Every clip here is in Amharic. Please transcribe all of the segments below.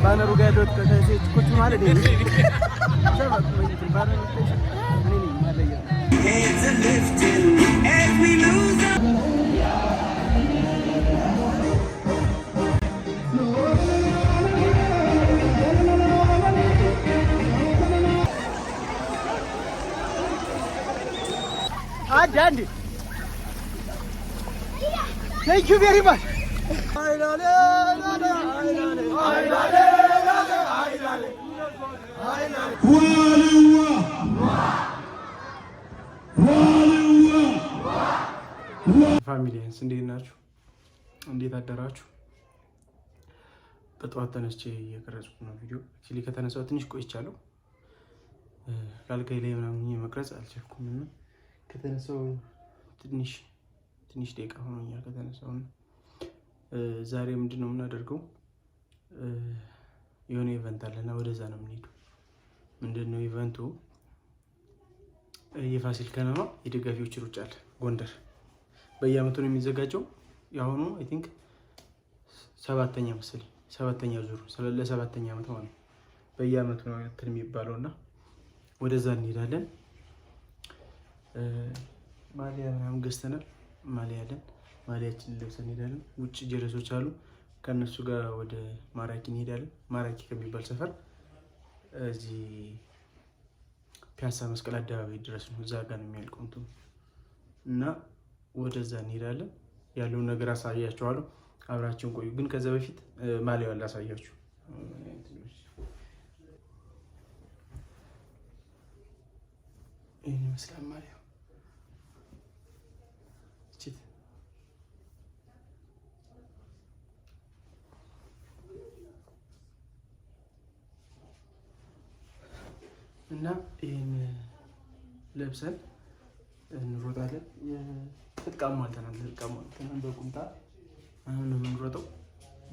ባነሩ ጋር ያለሁት ከሴት ማለት እኔ ነኝ። ባነሩ እኔ ነኝ ማለያ። አንድ አንድ። Thank you very much. ፋሚሊያንስ እንዴት ናችሁ? እንዴት አደራችሁ? በጠዋት ተነስቼ እየቀረጽኩ ነው ቪዲዮ። Actually ከተነሳሁ ትንሽ ቆይቻለሁ። ካልጋዬ ላይ ምናምን መቅረጽ አልቻልኩም እና ከተነሳሁ ትንሽ ትንሽ ደቂቃ ሆኖኛል ከተነሳሁ። እና ዛሬ ምንድን ነው የምናደርገው? የሆነ event አለና ወደዛ ነው የምንሄደው። ምንድን ነው event ኡ? የፋሲል ከነማ የደጋፊዎች ሩጫ አለ ጎንደር። በየአመቱ ነው የሚዘጋጀው። የአሁኑ I think ሰባተኛ መሰለኝ፣ ሰባተኛ ዙር፣ ለሰባተኛ ዓመት ማለት ነው። በየአመቱ ነው እንትን የሚባለው እና ወደዛ እንሄዳለን። ማሊያ ምናምን ገዝተናል። ማሊያ አለን። ማሊያችንን ለብሰን እንሄዳለን። ውጭ ጀለሶች አሉ። ከእነሱ ጋር ወደ ማራኪ እንሄዳለን። ማራኪ ከሚባል ሰፈር እዚህ ፒያሳ መስቀል አደባባይ ድረስ ነው። እዛ ጋር ነው የሚያልቀው እንትኑ እና ወደዛ እንሄዳለን። ያለውን ነገር አሳያችኋለሁ። አብራችሁን ቆዩ። ግን ከዛ በፊት ማሊያዋን ላሳያችሁ። ይህን ይመስላል ማሊያው። እችት እና ይህን ለብሰን እንሮጣለን። ትጥቅ አሟልተናል። ትጥቅ አሟልተናል። በቁምጣ አሁን ነው የምንሮጠው።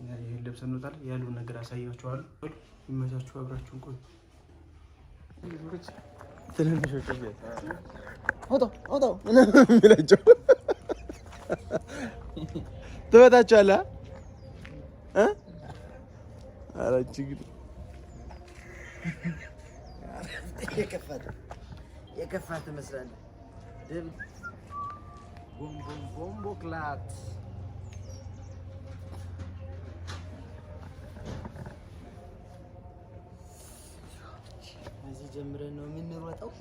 ይህን ለብሰን እንሮጣለን። ያለውን ነገር አሳያችኋለሁ። ይመቻችሁ። አብራችሁን ቆዩ። ትንንሾቹ አውጣው አውጣው የሚላቸው ትመታቸዋለህ። ኧረ አንቺ ግን የከፋ ትመስላለህ። ቦምቦ ክላት። እዚህ ጀምረን ነው የምንሮጠው።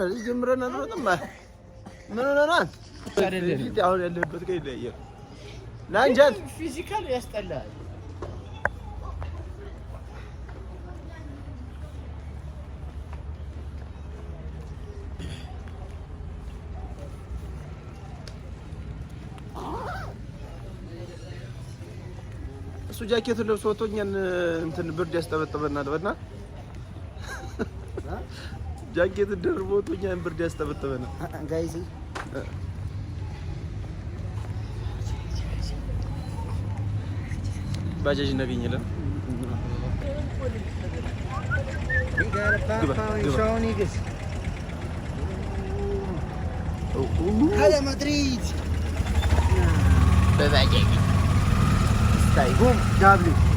እዚህ ጀምረን አንሮጥም። ምን ሆነናል? ፊት አሁን ያለህበት ጋር ይለያያል። ና እንጂ አንተ። Physical ያስጠላል። እሱ ጃኬቱን ለብሶ ወጥቶ እኛን እንትን ብርድ ያስጠበጥበናል። በና ጃኬቱን ደርቦ ወጥቶ እኛን ብርድ ያስጠበጥበናል። Guys. ባጃጅ እናገኛለን። ግባ፣ ግባ። ማድሪድ በባጃጅ boom W.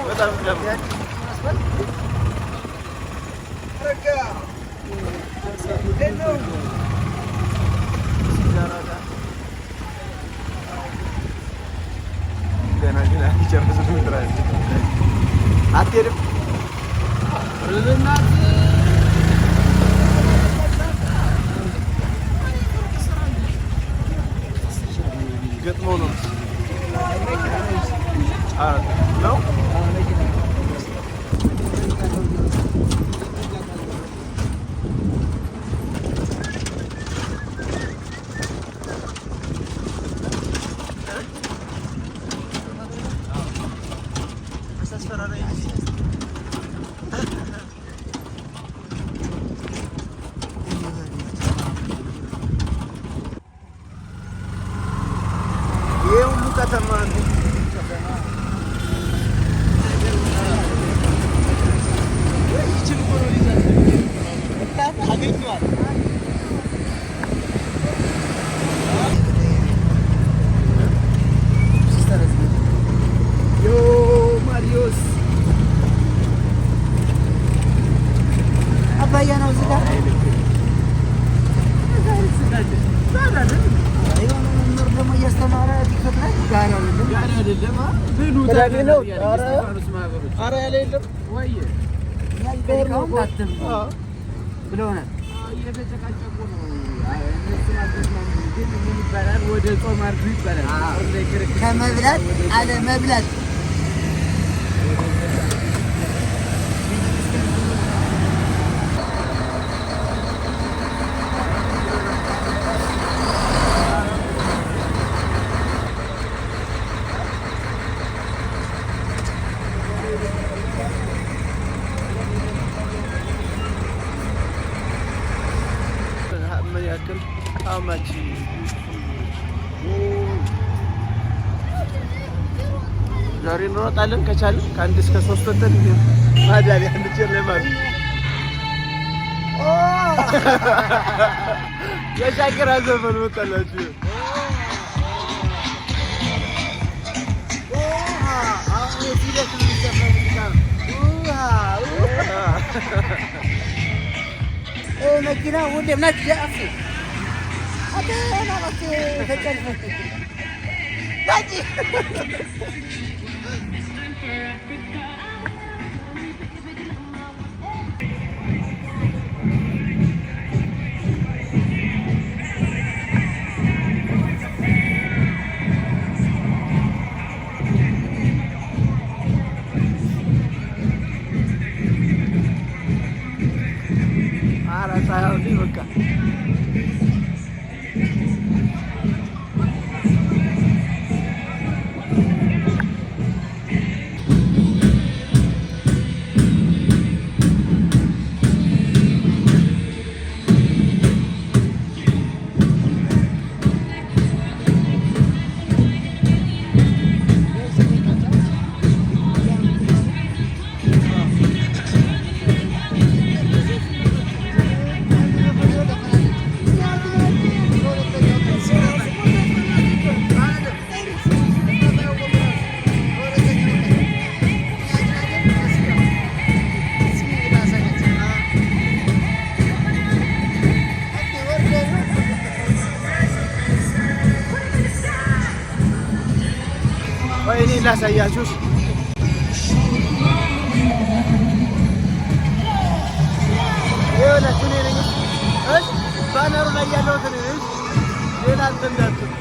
በጣም ገና ግን አልጨረስንም። አትሄድም? ገጥሞ ነው ነው። ከተማ ነው። Yo ማሪዮስ። አባያ ነው እዚህ ጋር የሆነ መምህር ደግሞ እያስተማረ ቲክቶክ ላይ ጋር አይደለም። ቅዳሜ ነው። ኧረ ያለ የለም። እኛ ሊቀሊቃውንት አትብሉ ብለውናል። እየተጨቃጨቁ ነው። እነሱን አልተስማሙም። ግን ምን ይባላል? ወደ ጾም አርዱ ይባላል። ጾም ላይ ክርክር። ከመብላት አለመብላት። ምን ያክል how much ዛሬ እንሮጣለን ከቻልን ከ1 እስከ 3 ወተን ማዳሊያ እንችላለን። የሻኪራ ዘፈን መጣላችሁ። አሁን ሲደክም የሚዘፈን ሙዚቃ ነው። ውሃ ውሃ። መኪና ሁሌም ናት ጃፍ አተ ተጨልፈ ናጭ። ኧረ ፀሐዩ በቃ። ቆይ እኔ ላሳያችሁ። ይኸውላችሁ እኔ ነኝ። እሺ ባነሩ ላይ ያለሁት እኔ ነኝ። ሌላ እንትን እንዳትሉ።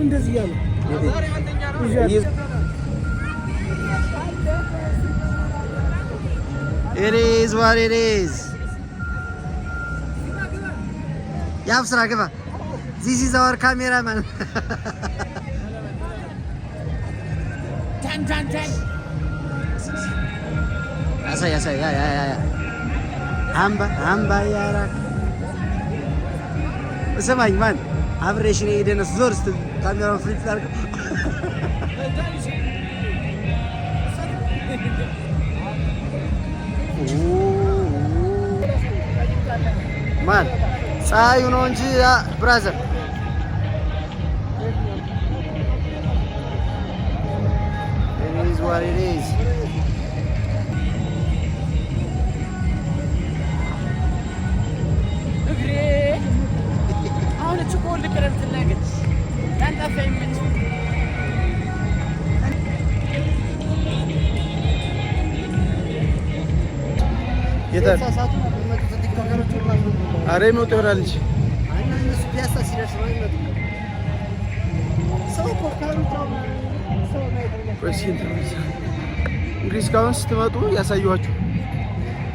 እንደዚህ እያሉ። It is what it is. ያብ ስራ ግባ። This is our cameraman. ያሳይ ያሳይ ያ ያ ያ አምባ አምባ ያራክ። ስማኝ ማን አብሬሽ እኔ ሄደን ዞር ስትል ካሜራውን flip አድርገው። ማን ፀሐዩ ነው እንጂ brother። It is what it is. የታል? ኧረ ይመጡ ይሆናል እንጂ። እነሱ ፒያሳ ሲደርስ ነው የሚመጡት። ሰው እኮ ከሩጫው ሰው ቆይ እስኪ እንትን እንግዲህ እስካሁን ስትመጡ ያሳየኋችሁ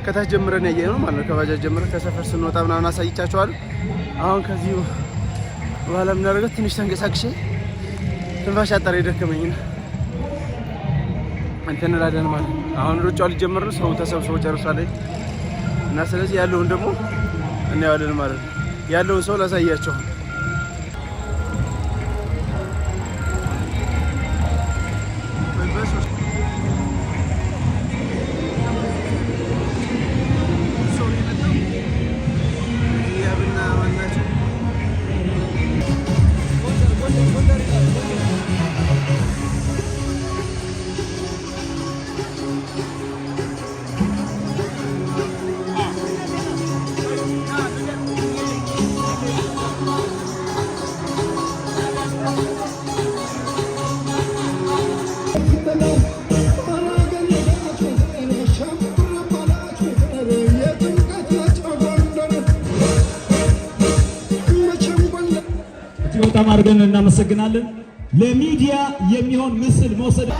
ከታች ጀምረን ያየነው ማለት ነው። ከባጃጅ ጀምረን ከሰፈር ስንወጣ ምናምን አሳይቻችኋለሁ። አሁን ከዚህ በኋላ የምናደርገው ትንሽ ተንቀሳቅሼ ትንፋሽ አጠረ የደከመኝ ነው እንትን እንላለን ማለት ነው። አሁን ሩጫው ሊጀምር ነው። ሰው ተሰብስቦ ጨርሷል እና ስለዚህ ያለውን ደግሞ እናየዋለን ማለት ነው። ያለውን ሰው ላሳያቸው። እጅግ በጣም አድርገን እናመሰግናለን። ለሚዲያ የሚሆን ምስል መውሰድ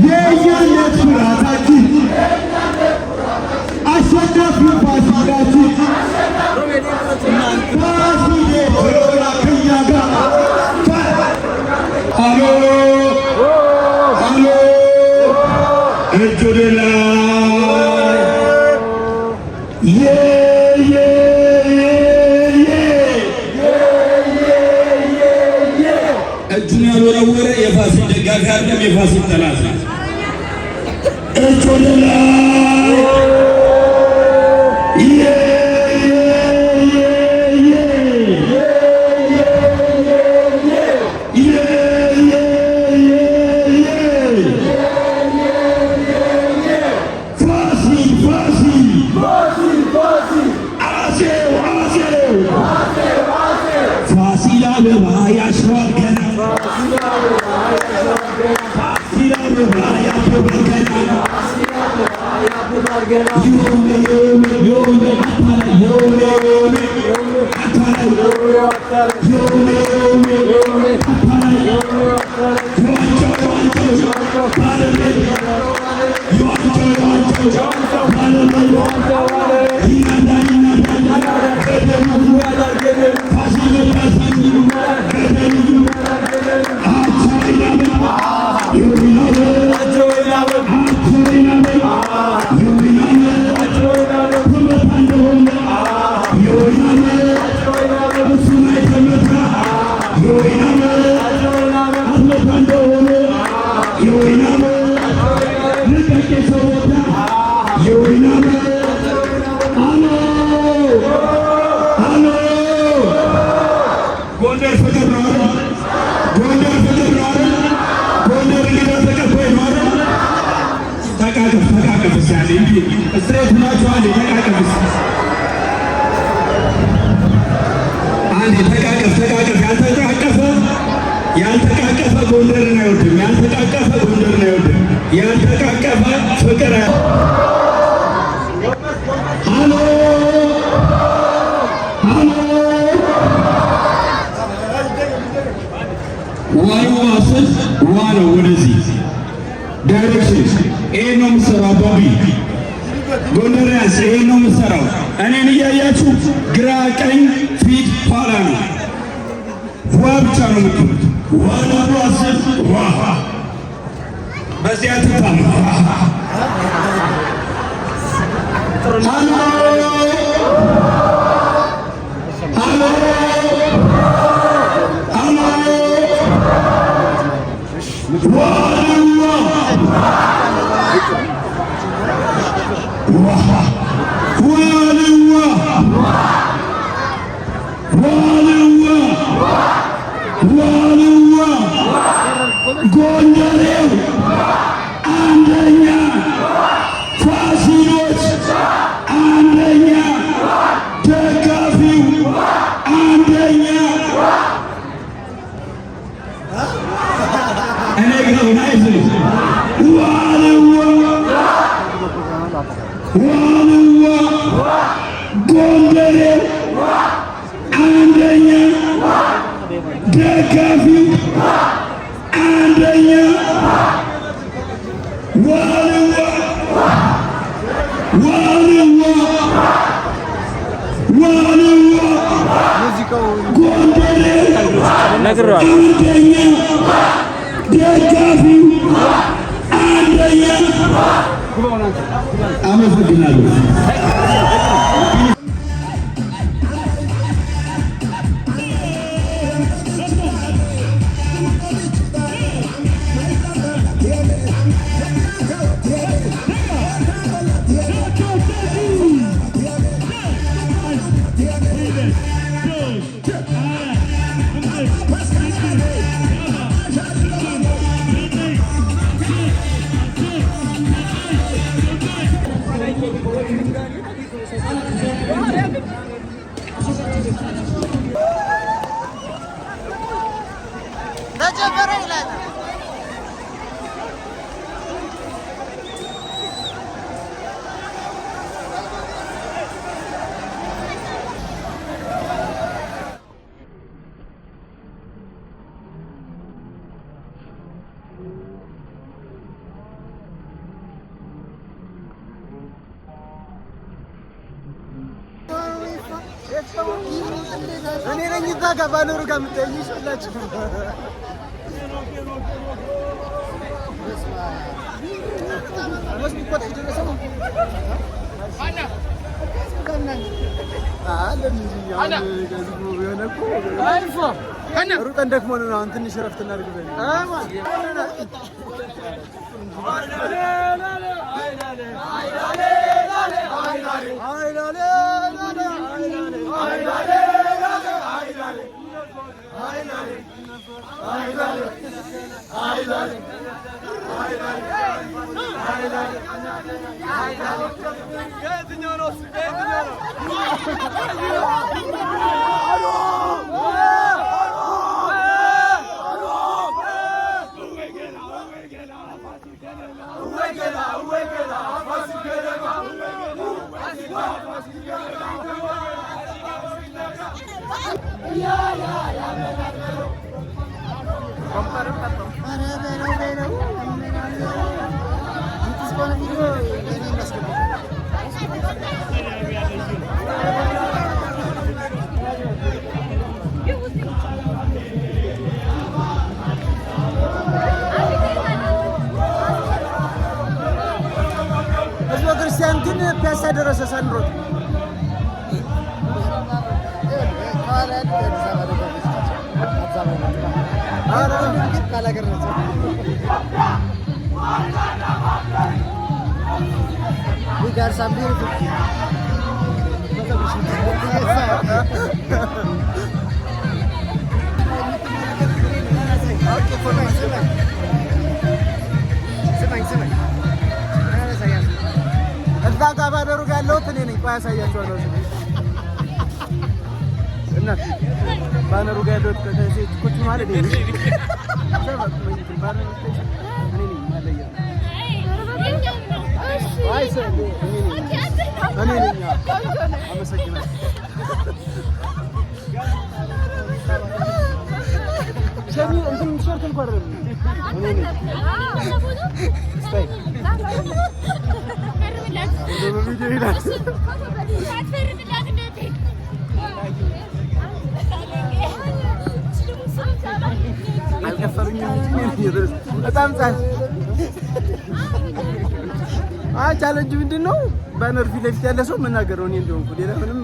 የእኛነት ኩራታችን አሸናፊው ፋሲላችን ፋሲሌ ኦሮራ ከኛ ጋር። አሎ አሎ፣ እጅ ወደ ላይ፣ የ የ የ የ። እጁን ያልወረወረ የፋሲል ደጋፊ አይደለም፣ የፋሲል ጠላት ነው። እጅ ወደ ላይ፣ የ የ የ የ የ የ የ የ። ፋሲል ፋሲል፣ አጼው አጼው ፋሲል አበባ ያሸዋል ገና፣ ፋሲል አበባ ያብባል ገና። የሆነ የሆነ የሆነ የሆነ የሆነ የሆነ የዋንጫው ባለቤት፣ የዋንጫው ባለቤት ይናዳል ይናዳል ገደሉ። ፋሲል መጣ ገደሉ። አቻ ይናበል። ተቃቅፋችሁ አንዴ ተቃቀፍ፣ አንዴ ተቃቀፍ፣ ተቃቀፍ። ያልተቃቀፈ ያልተቃቀፈ ጎንደርን አይወድም። ያልተቃቀፈ ጎንደርን አይወድም። ያልተቃቀፈ ፍቅር። ሃሎ ሃሎ፣ ዋልዋ ስል ዋ ነው ወደዚህ direction። ይሄን ነው የምትሰራው አባቢ። ጎንደሪያንስ ይሄን ነው የምትሰራው። እኔን እያያችሁ ግራ ቀኝ ፊት ኋላ ነው። ዋ ብቻ ነው የምትሉት። ዋልዋ ስል ዋ፣ በዚያ ትታም። ሃሎ ሃሎ ሃሎ፣ ዋልዋ ዋልዋ ዋልዋ ዋልዋ፣ ጎንደሬው አንደኛ፣ ፋሲሎች አንደኛ፣ ደጋፊው አንደኛ። እኔ ጋር አይዞህ። ዋልዋ ዋልዋ፣ ጎንደሬው አንደኛ፣ ደጋፊው አንደኛ፣ ዋልዋ ዋልዋ ዋልዋ፣ ጎንደሬው አንደኛ፣ ደጋፊው አንደኛ። አመሰግናለሁ። ተጀመረ ይላል። እኔ ነኝ እዛ ጋር ባነሩ ጋር የምታየኝ ይችላችሁ። ሩጠን ደክሞን ነው። አሁን ትንሽ እረፍት እናድርግ በል። ኧረ በለው በለው። አንተስ ከሆነ ቪዲዮ ለእኔ እናስገባ። ህዝበ ክርስቲያን ግን ፒያሳ ደረሰ ሳንሮጥ። ከኋላ ያሉት የአዲስ አበባ ደጋፊዎች ናቸው። አዲስ አበባ ግን ካላገር ናቸው። We got some beautiful people. ስማኝ ስማኝ። እዛ ጋር banner ኡ ጋር ያለሁት እኔ ነኝ። ቆይ አሳያችኋለሁ። እናት banner ኡ ጋር ያለሁት ከሴት ማለት እኔ ነኝ። Banner ኡ እኔ ነኝ ማለያ። አይ እኔ ነኝ እኔ ነኝ። አመሰግናለሁ። ሸሚ እንትን ቲሸርት እንኳን አይደለም እኔ ነኝ። Style በቪዲዮ ይላል። አልከፈሉኝም እንጂ በጣም ጻፍ። አይ challenge ምንድን ነው? Banner ፊት ለፊት ያለ ሰው መናገር ነው። እኔ እንደሆንኩ ሌላ ምንም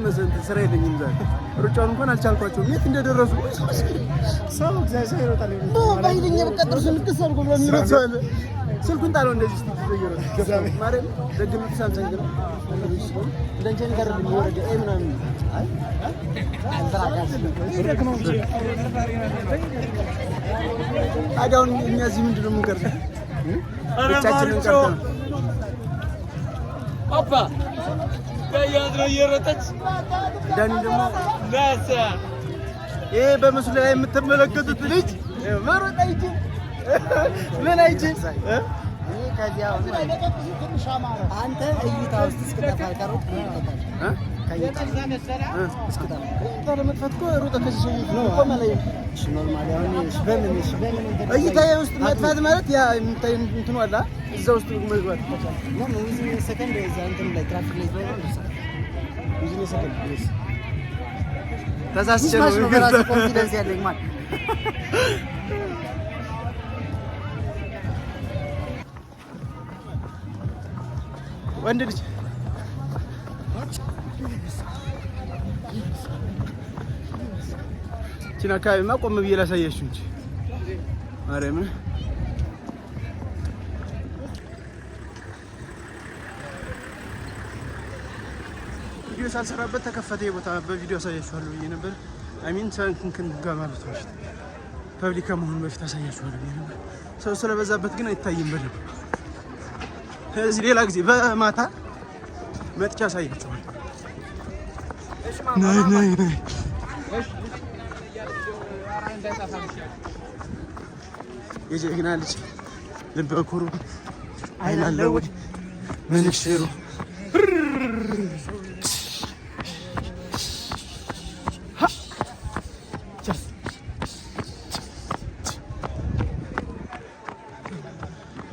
ስራ የለኝም። ዛሬ ሩጫውን እንኳን አልቻልኳቸውም። የት እንደደረሱ ሰው እግዚአብሔር ይሮጣል። በኃይለኛ በቃ ጥርሱን ንክስ አድርጎ የሚሮጥ ሰው አለ። ስልኩን ጣለው እንደዚህ እስኪ ማርያም ደግነቱ ሳምሰንግ ነው። እንደንቺ አይነት አይደለም የወረደ ኤ ምናምን። ታዲያ አሁን እኛ እዚህ ምንድን ነው የምንቀርጸው? ብቻችንን ቀርተን አባ ያያዝ ነው እየሮጠች። ዳኒ ደግሞ ይሄ በምስሉ ላይ የምትመለከቱት ልጅ መሮጥ አይችል ምን አይችል። አንተ እይታ ውስጥ እስክጠፋ ከሮጥክ ምን ይጠፋል? ከእይታ እስክጠፋ እይታ ለመጥፋት እኮ ሮጠህ ከዚህ ሰውዬ ፊት ቆመህ ላይ እሺ፣ normally አሁን እሺ፣ በምን እሺ፣ በምን እንትን እይታ ውስጥ መጥፋት ማለት ያ የምታይ እንትኑ አለ እዛ ውስጥ መግባት። ለምን within second እዛ እንትን ላይ ትራፊክ ላይ ስለሆነ ይደርሳል። Within second ተሳስቼ ሚስማሽ ነው። ነው በራሴ confidence ያለኝ ማለት። ወንድ ልጅ ይህችን አካባቢማ ቆም ብዬ ላሳያችሁ እንጂ ማርያምን። ቪዲዮ ሳልሰራበት ተከፈተ ቦታ በቪዲዮ አሳያችኋለሁ ብዬ ነበር። I mean እንትን ጋር ማለት በፊት public ከመሆኑ በፊት አሳያችኋለሁ ብዬ ነበር። ሰው ስለበዛበት ግን አይታይም በደንብ። ስለዚህ ሌላ ጊዜ በማታ መጥቻ አሳያችኋለሁ። ነይ ነይ ነይ። የጀግና ልጅ ልበ ኩሩ አይን አለው ወይ ምንሽሩ።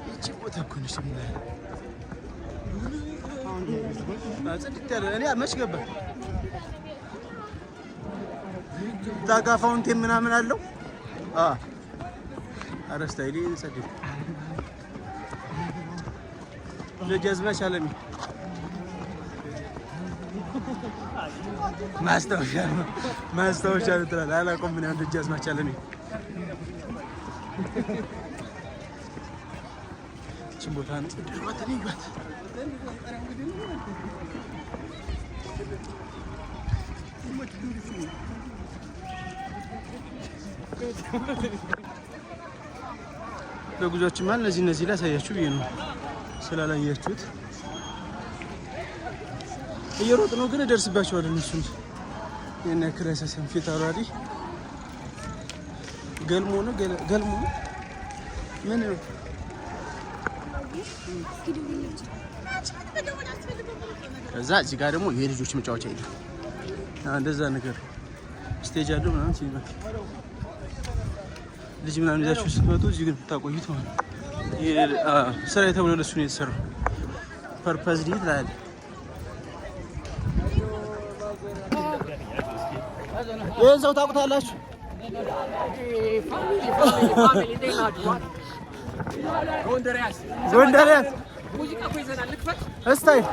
ይቺ ቦታ እኮ ነች የምናየው። ጽድት ያለ እኔ መች ገባ እዛ ጋ fountain ምናምን አለው። ኧረ style ጸዴ ደጃዝማች አለሜ ማስታወሻ ነው ማስታወሻ ነው ትላለህ። አላውቀውም ምን ያህል ደጃዝማች አለሜ ይህችን ቦታ ነው ድሯት እዩዋት። በጉዟችን መሀል እነዚህ ላሳያችሁ ብዬ ነው ስላላያችሁት። እየሮጥ ነው ግን እደርስባቸዋለሁ። እነሱን ያን ያክል አይሳሳም። ፊት አውራሪ ገልሞ ነው ገልሞ ነው ምን ነው? ከዛ እዚህ ጋር ደግሞ የልጆች መጫወቻ የለም። እንደዛ ነገር stage አለው ምናምን ሲባል ልጅ ምናምን ይዛችሁ ስትመጡ እዚህ ግን የምታቆዩት ማለት ነው። ስራ ተብሎ ለሱ ነው የተሰራው። Purpose ትላለህ። ይህን ሰው ታውቁታላችሁ? ጎንደሪያስ style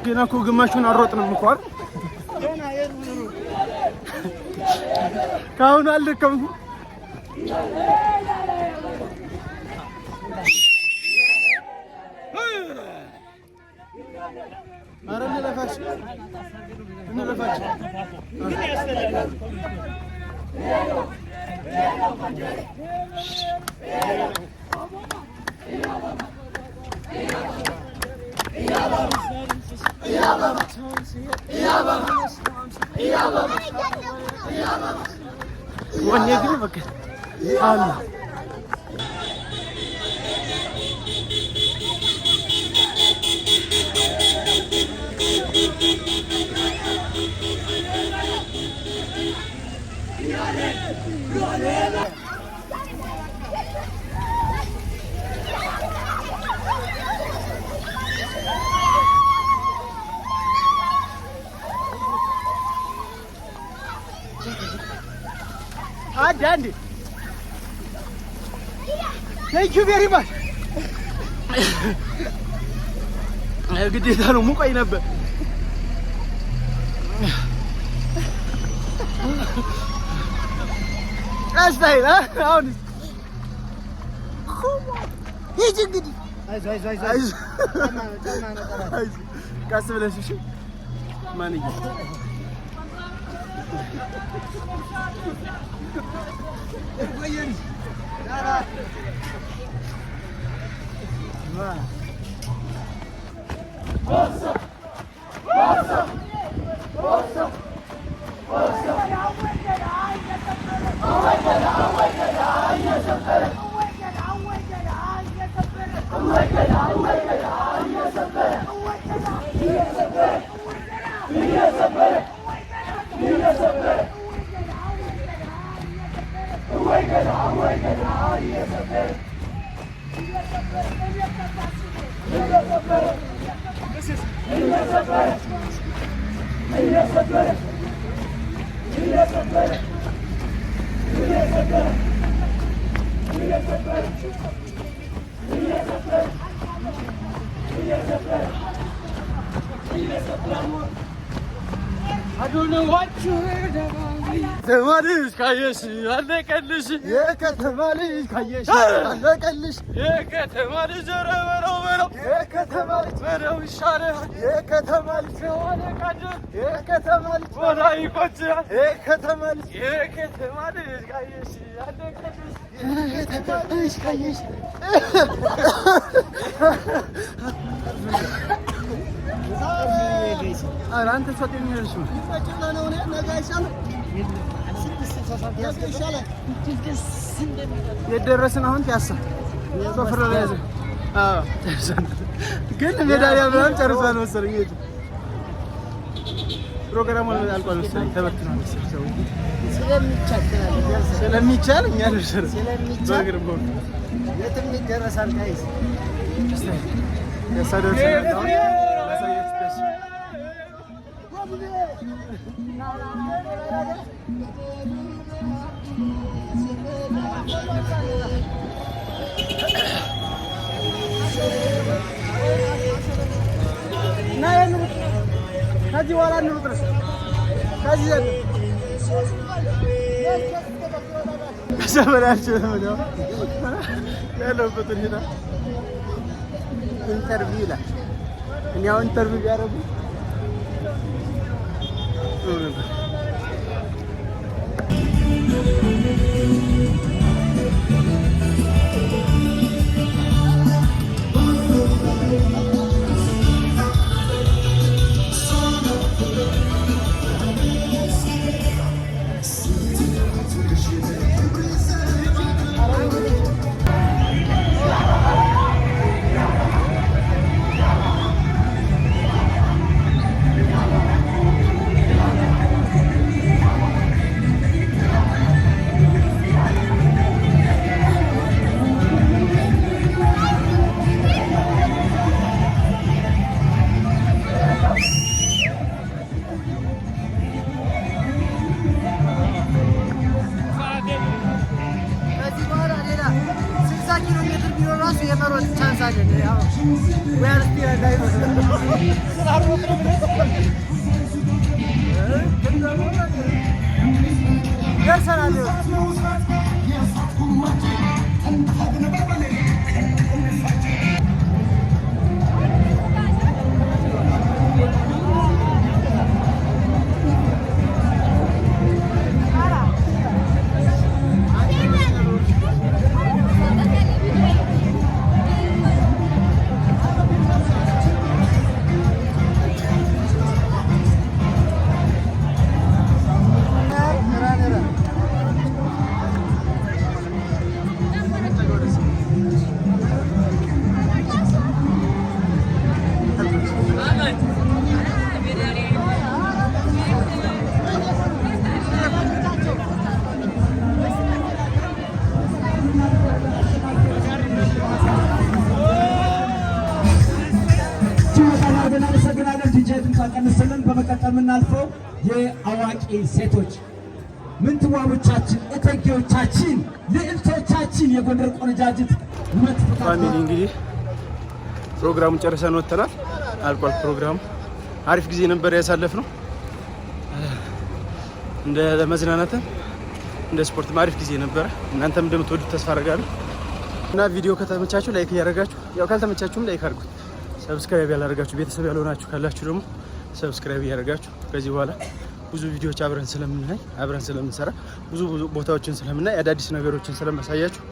ገና እኮ ግማሹን አልሮጥንም እኮ አይደል? ከአሁኑ አልደከምኩም። ኧረ እንለፋችሁ እንለፋችሁ። ወኔ ግን በቃ አለ። አንዴ አንዴ thank you very much። ግዴታ ነው፣ ሙቆኝ ነበር። Style አሁን ሂጂ እንግዲህ ቀስ ብለሽ እሺ። ማንዬ ከተማ ልጅ ካየሽ አለቀልሽ። የከተማ ልጅ ካየሽ አለቀልሽ። የከተማ ልጅ ኧረ በለው በለው። የከተማ ልጅ በለው ይሻልሃል። የከተማ ልጅ ከሆነ ካደር የከተማ ልጅ ወላ ይቆጭሃል። የከተማ ልጅ የከተማ ልጅ ካየሽ አለቀልሽ። የከተማ ልጅ ካየሽ ኧረ አንተ እሷ ጤነኛ ነች። የደረስን አሁን ፒያሳ ሶፍራ ላይ ያዘ። አዎ ግን ሜዳሊያ ምናምን ጨርሷል መሰለኝ። የቱ ፕሮግራሙ አልቋል መሰለኝ፣ ተበትኗል መሰለኝ ሰው ስለሚቻል እኛ ደርሰን ስለሚቻል የትም ይደረሳል። Guys ፒያሳ ደርሰናል። አሁን ላሳያችሁ ፒያሳ። እና እንሩጥ፣ ከዚህ በኋላ እንሩጥ ነው። ከዚህ ዘንድ ከዛ በላይ አልችልም። እኔ አሁን ያለሁበት ሁኔታ interview ይላል። እኔ አሁን interview ቢያደርጉ ጥሩ ነበር። ከዚህ በኋላ ሌላ 60 ኪሎ ሜትር ቢኖር ራሱ የመሮጥ chance አለን። ያው we are still alive። ደርሰናል። በመቀጠል የምናልፈው የአዋቂ ሴቶች ምንትዋቦቻችን፣ እቴጌዎቻችን፣ ልዕልቶቻችን፣ የጎንደር ቆነጃጅት ውበት። Family፣ እንግዲህ ፕሮግራሙን ጨርሰን ወጥተናል። አልቋል ፕሮግራሙ። አሪፍ ጊዜ ነበር ያሳለፍነው። እንደ ለመዝናናትም እንደ ስፖርትም አሪፍ ጊዜ ነበረ። እናንተም እንደምትወዱት ተስፋ አደርጋለሁ። እና ቪዲዮ ከተመቻችሁ like እያደረጋችሁ፣ ያው ካልተመቻችሁም like አድርጉት። Subscribe ያላደረጋችሁ፣ ቤተሰብ ያልሆናችሁ ካላችሁ ደግሞ subscribe እያደረጋችሁ፣ ከዚህ በኋላ ብዙ ቪዲዮዎች አብረን ስለምናይ፣ አብረን ስለምንሰራ፣ ብዙ ብዙ ቦታዎችን ስለምናይ፣ አዳዲስ ነገሮችን ስለማሳያችሁ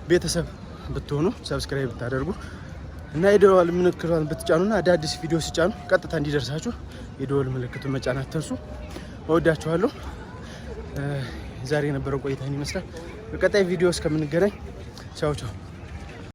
ቤተሰብ ብትሆኑ፣ subscribe ብታደርጉ እና የደወል ምልክቷን ብትጫኑና አዳዲስ ቪዲዮ ሲጫኑ ቀጥታ እንዲደርሳችሁ የደወል ምልክቱን መጫን አትርሱ። እወዳችኋለሁ። ዛሬ የነበረው ቆይታ ይህን ይመስላል። በቀጣይ ቪዲዮ እስከምንገናኝ ቻው ቻው።